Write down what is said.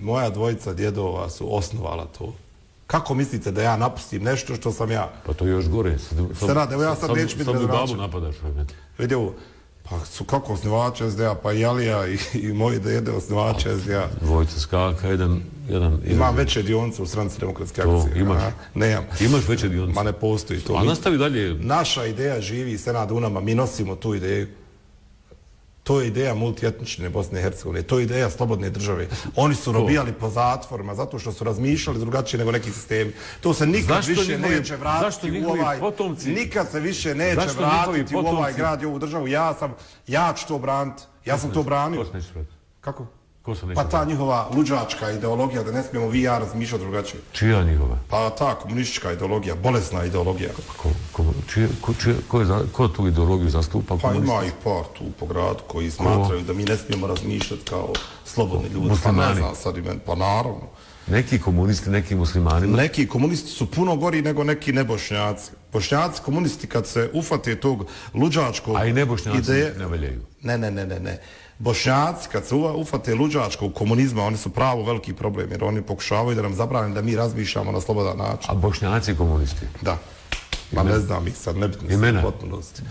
moja dvojica djedova su osnovala to. Kako mislite da ja napustim nešto što sam ja? Pa to je još gore. Sad, evo ja sad neću biti gradonačelnik. Sad mi babu napadaš. Vidi ovo, pa su kako osnivači SDA, pa i Alija i moji dede osnivači SDA. Dvojica skaka, jedan... Imam veće dionice u Stranci demokratske akcije. Imaš? Nemam. Imaš veće dionice? Ma ne postoji to. A nastavi dalje. Naša ideja živi Senat Dunama, mi nosimo tu ideju. To je ideja multietnične Bosne i Hercegovine, to je ideja slobodne države. Oni su robijali po zatvorima zato što su razmišljali drugačije nego neki sistemi. To se nikad više neće vratiti u ovaj... Nikad se više neće vratiti u ovaj grad i ovu državu. Ja ću to braniti. Ja sam to branio. Ko se neće vratiti? Kako? Pa ta njihova luđačka ideologija da ne smijemo vi i ja razmišljati drugačije. Čija njihova? Pa ta komunistička ideologija, bolesna ideologija. Ko tu ideologiju zastupa? Pa ima ih par tu po gradu koji smatraju da mi ne smijemo razmišljati kao slobodni ljudi. Muslimani? Pa ne znam sad imen, pa naravno. Neki komunisti, neki muslimanima? Neki komunisti su puno gori nego neki nebošnjaci. Bošnjaci komunisti kad se ufate tog luđačkog ideje... A i nebošnjaci ne valjaju? Ne. Bošnjaci kad se ufate luđačkog komunizma, oni su pravo veliki problem jer oni pokušavaju da nam zabrane da mi razmišljamo na slobodan način. A bošnjaci komunisti? Da. Pa ne znam ih sad, nebitno su potpunosti.